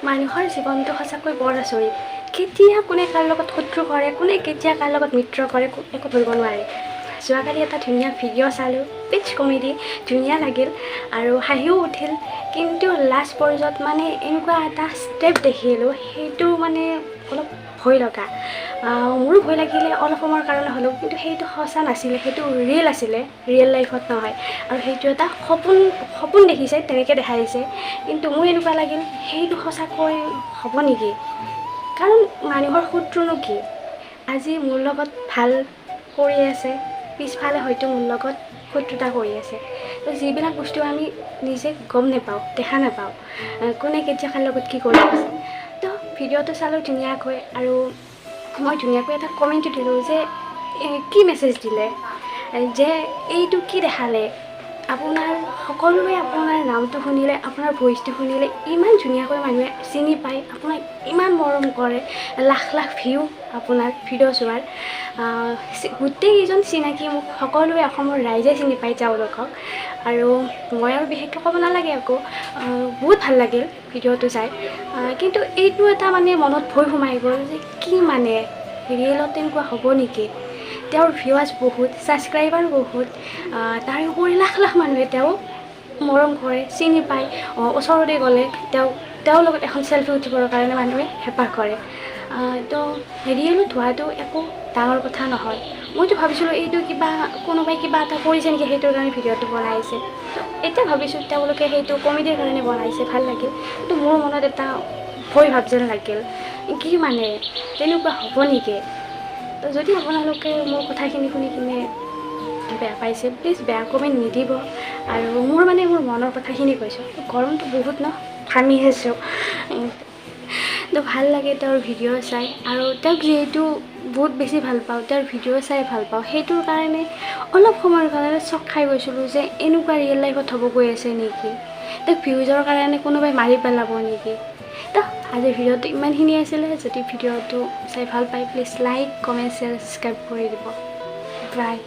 মানুহৰ জীৱনটো সঁচাকৈ বৰ আচৰিত। কেতিয়া কোনে কাৰ লগত শত্ৰু কৰে, কোনে কেতিয়া কাৰ লগত মিত্ৰ কৰে, একো ধৰিব নোৱাৰে। যোৱাকালি এটা ধুনীয়া ভিডিঅ' চালোঁ, পিচ কমেডি, ধুনীয়া লাগিল আৰু হাঁহিও উঠিল। কিন্তু লাষ্ট পৰ্যায়ত মানে এনেকুৱা এটা ষ্টেপ দেখিলোঁ, সেইটো মানে অলপ ভয় লগা। মোৰো ভয় লাগিলে অলপ সময়ৰ কাৰণে হ'লেও। কিন্তু সেইটো সঁচা নাছিলে, সেইটো ৰিয়েল আছিলে, ৰিয়েল লাইফত নহয়। আৰু সেইটো এটা সপোন সপোন দেখিছে, তেনেকৈ দেখাইছে। কিন্তু মোৰ এনেকুৱা লাগিল, সেইটো সঁচাকৈ হ'ব নেকি? কাৰণ মানুহৰ শত্ৰুনো কি? আজি মোৰ লগত ভাল কৰি আছে, পিছফালে হয়তো মোৰ লগত শত্ৰুতা কৰি আছে। তো যিবিলাক বস্তু আমি নিজে গম নাপাওঁ, দেখা নাপাওঁ, কোনে কেতিয়া কাৰ লগত কি কৰি আছে। তো ভিডিঅ'টো চালোঁ ধুনীয়াকৈ আৰু মই ধুনীয়াকৈ এটা কমেণ্টো দিলোঁ যে কি মেছেজ দিলে, যে এইটো কি দেখালে? আপোনাৰ সকলোৱে আপোনাৰ নামটো শুনিলে, আপোনাৰ ভইচটো শুনিলে ইমান ধুনীয়াকৈ মানুহে চিনি পায়, আপোনাক ইমান মৰম কৰে, লাখ লাখ ভিউ আপোনাৰ ভিডিঅ' চোৱাৰ। গোটেইকেইজন চিনাকি মোক, সকলোৱে অসমৰ ৰাইজে চিনি পায় তেওঁলোকক। আৰু মই আৰু বিশেষকৈ ক'ব নালাগে একো। বহুত ভাল লাগিল ভিডিঅ'টো চাই। কিন্তু এইটো এটা মানে মনত ভয় সোমাই গ'ল যে কি মানে ৰিয়েলত তেনেকুৱা হ'ব নেকি? তেওঁৰ ভিউৱাৰ্ছ বহুত, ছাবস্ক্ৰাইবাৰ বহুত, তাৰোপৰি লাখ লাখ মানুহে তেওঁক মৰম কৰে, চিনি পায়। ওচৰতে গ'লে তেওঁৰ লগত এখন চেলফি উঠিবৰ কাৰণে মানুহে হেঁপাহ কৰে। তো ৰিয়েলত হোৱাটো একো ডাঙৰ কথা নহয়। মইতো ভাবিছিলোঁ এইটো কিবা কোনোবাই কিবা এটা কৰিছে নেকি, সেইটোৰ কাৰণে ভিডিঅ'টো বনাইছে। তো এতিয়া ভাবিছোঁ তেওঁলোকে সেইটো কমেডিৰ কাৰণে বনাইছে। ভাল লাগিল, কিন্তু মোৰ মনত এটা ভয় ভাৱ যেন লাগিল, কি মানে তেনেকুৱা হ'ব নেকি? তো যদি আপোনালোকে মোৰ কথাখিনি শুনি কিনে বেয়া পাইছে, প্লিজ বেয়া কমেণ্ট নিদিব। আৰু মোৰ মানে মোৰ মনৰ কথাখিনি কৈছোঁ। গৰমটো বহুত ন, ঘামি আছোঁ। তো ভাল লাগে তেওঁৰ ভিডিঅ' চাই আৰু তেওঁক যিহেতু বহুত বেছি ভাল পাওঁ, তেওঁৰ ভিডিঅ' চাই ভাল পাওঁ, সেইটোৰ কাৰণে অলপ সময়ৰ কাৰণে চক খাই গৈছিলোঁ যে এনেকুৱা ৰিয়েল লাইফত হ'ব গৈ আছে নেকি? তেওঁক ভিউজৰ কাৰণে কোনোবাই মাৰি পেলাব নেকি? তো আজিৰ ভিডিঅ'টো ইমানখিনি আছিলে। যদি ভিডিঅ'টো চাই ভাল পায়, please like, comment, share, subscribe কৰি দিব। বাই।